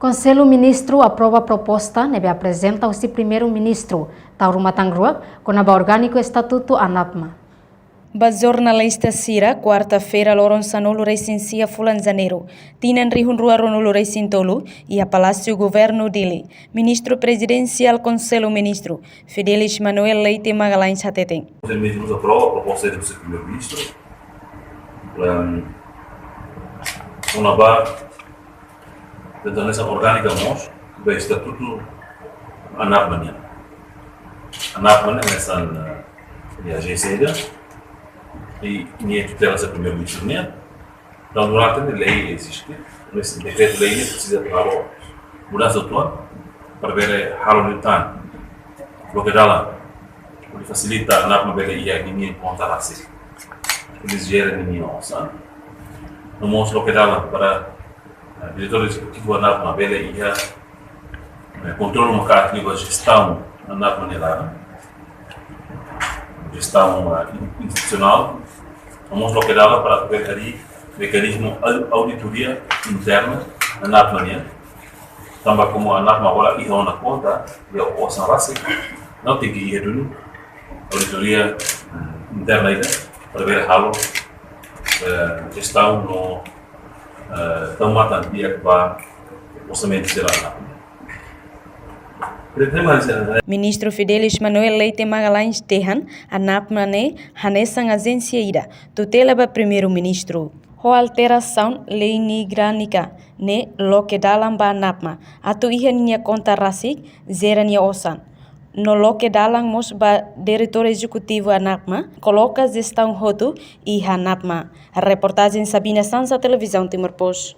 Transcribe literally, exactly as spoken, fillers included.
Konsellu Ministru aprova proposta ne'ebé aprezenta husi Primeiru-Ministru, Taur Matan Ruak, kona-ba orgániku estatutu ANAPMA. Ba jornalista sira, kuarta-feira, loron sanulu-resin-sia fulan Janeiru, tinan rihun rua ruanulu-resin-tolu, iha Palásiu Governu Dili, Ministru Prezidensiál Konsellu Ministru, Fidelis Manuel Leite Magalhães hateten. Konsellu Ministru aprova proposta husi Primeiru-Ministru, em, kona-ba natureza orgánika mós, ba estatutu ANAPMA nian. ANAPMA ne'e hanesan, eh, agénsia ida, i nia tutela husi Primeiru-Ministru nian. Entaun, durante ne'e lei eziste, mas dekretu-lei ne'e presiza halo mudansa uitoan, para bele halo liután, loke dalan, hodi fasilita ANAPMA bele iha ninia konta rasik, hodi jere ninia osan. No mós loke dalan para, eh, diretór ezekutivu ANAPMA bele iha, eh, kontrolu maka'as liu ba jestaun ANAPMA nia laran, jestaun, eh, in-, institusionál. No mós loke dalan para bele harii mekanizmu au-, auditoria interna ANAPMA nian. Tanba komu ANAPMA agora iha ona konta, iha osan rasik, no tenke iha duni auditoria, eh, interna ida, para bele halo, eh, jestaun no, eh, tau matan di'ak ba orsamentu jerál ANAPMA. Ministru Fidelis Manuel Leite Magalhães dehan, ANAPMA ne'e hanesan agénsia ida tutela ba Primeiru-Ministru. Ho alterasaun lei nia granika ne'e loke dalan ba ANAPMA atu iha ninia konta rasik, jere nia osan. No loke dalan mós ba diretór ezekutivu ANAPMA, koloka jestaun hotu iha ANAPMA. Reportajen Sabina Sansa, Televizaun Timor Post.